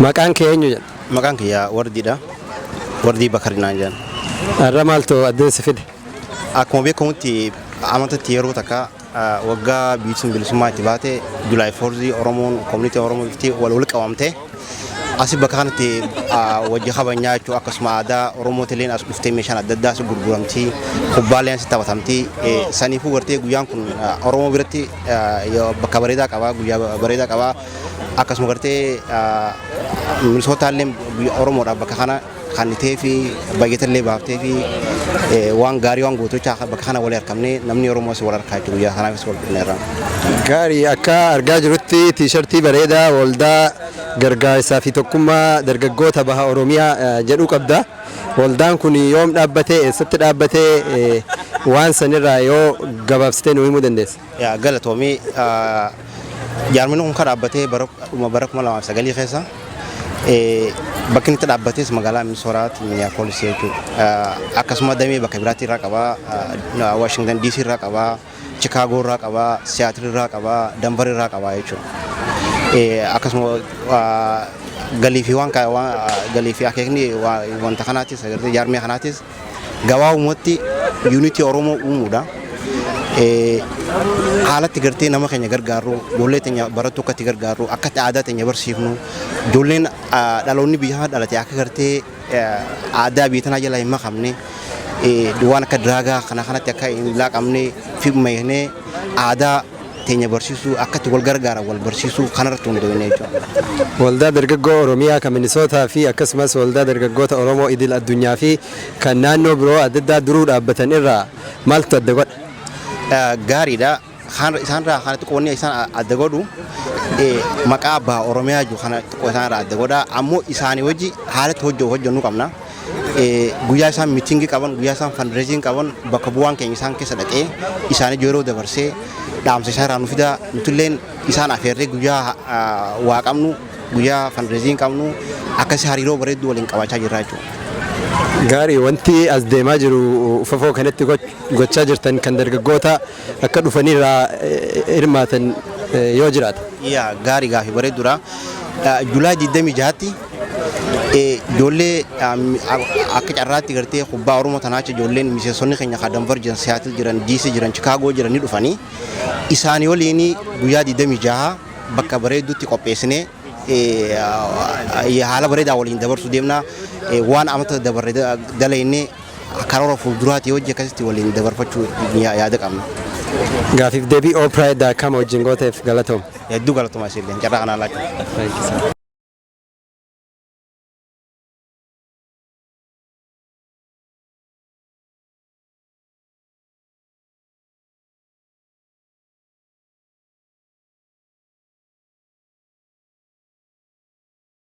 Maqaan kee eenyu jedha? Maqaan kiyya Wardiidha. Wardii Bakari naan jedhan. Har'a maaltu addeen si fide? Akkuma beekamutti amatatti yeroo takka waggaa biyyi sun bilisummaa itti baate, July 4, Oromoon, community Oromoo bifti wal wal qabamte asi bakka kanatti wajji kabajnaa jechuudha. Akkasuma aadaa Oromootilleen as dhuftee meeshaan adda addaa as gurguramti, kubbaaleen as taphatamti. Saniifuu gartee guyyaan kun Oromoo biratti bakka bareedaa qaba, guyyaa bareedaa qaba. Akkasuma gartee Minisootallee Oromoodhaaf bakka kana kannitee fi baay'atallee baaftee fi waan gaarii waan gootochaa bakka kana wal harkamnee namni Oromoo as wal harkaa jiru, guyyaa kanaafis wal dhufneerra. Gaarii, akka argaa jirutti T-shirtii bareedaa "Waldaa Gargaarsaa fi Tokkummaa Dargaggoota Baha Oromiyaa" jedhu qabda. Waldaan kun yoom dhaabbate? Eessatti dhaabbate? Waan sanirraa yoo gabaabsitee nu himuu dandeessa? Yaa galatoomii, jaarmonni kun kan dhaabbatee bara dhuma bara 2009 keessa, bakki inni itti dhaabbates magaalaa Minisootaatti, Minneapolis jechuudha. Akkasuma damee bakka biraatti irraa qabaa, Washington DC irraa qabaa, Chicago irraa qabaa, Seattle irraa qabaa, Denver irraa qabaa jechuudha. Akkasuma galii fi waan galii fi akeekni wanta kanaatis, agartee, jaarmee kanaatis gabaabumatti unity Oromoo uumuudha. Haalatti gartee nama keenya gargaarru, ijoollee teenya barattuu akkatti gargaarru, akkatti aadaa teenya barsiifnu, ijoolleen dhaloonni biyya kana dhalate akka gartee aadaa biyya tanaa jala hin makamne, waan akka drug kana kanatti akka hin laaqamne fi mayknee aadaa teenya barsiisuu, akkatti wal gargaara wal barsiisuu kanarratti hundoofne jechuudha. Waldaa Dargaggoo Oromiyaa kan Minisootaa fi akkasumas Waldaa Dargaggoota Oromoo idil addunyaa fi kan naannoo biroo adda addaa duruu dhaabbatan irraa maaltu adda godha? Gaariidha. Isaanirraa kana xiqqoo wanni isaan adda godhu maqaa abbaa Oromiyaa jiru kana xiqqoo isaanirraa adda godha. Ammoo isaanii wajji haalatti hojjennu qabna. Guyyaa isaan meeting qaban, guyyaa isaan fundraising qaban, bakka bu'aan keenya isaan keessa dhaqee isaanii yeroo dabarsee dhaamsa isaa irraa nu fida. Nutilleen isaan afeerree guyyaa waa qabnu, guyyaa fundraising qabnu, akkasii hariiroo bareedduu waliin qabaachaa jirra jechuudha. Gaarii, wanti as deemaa jiru ufafoo kanatti gochaa jirtan kan dargaggoota akka dhufanirraa hirmaatan yoo jiraate. Yaa gaarii, gaafii bareedduudha. July 26tti ijoollee akka carraatti gartee kubbaa Oromoo tanaacha ijoolleen miseensonni keenya kan Denver jiran, Seattle jiran, DC jiran, Chicago jiran ni dhufanii isaanii waliin guyyaa 26 bakka bareedduutti qopheessinee haala bareedaa waliin dabarsuu deemna. Waan amata dabarre dalaynee karoora fuulduraati hojii akkasitti waliin dabarfachuu yaada qabna. Gaafiif deebii OPride.com wajjin gooteef galatoom. Hedduu galatooma isinillee carraa kanaa laachuu.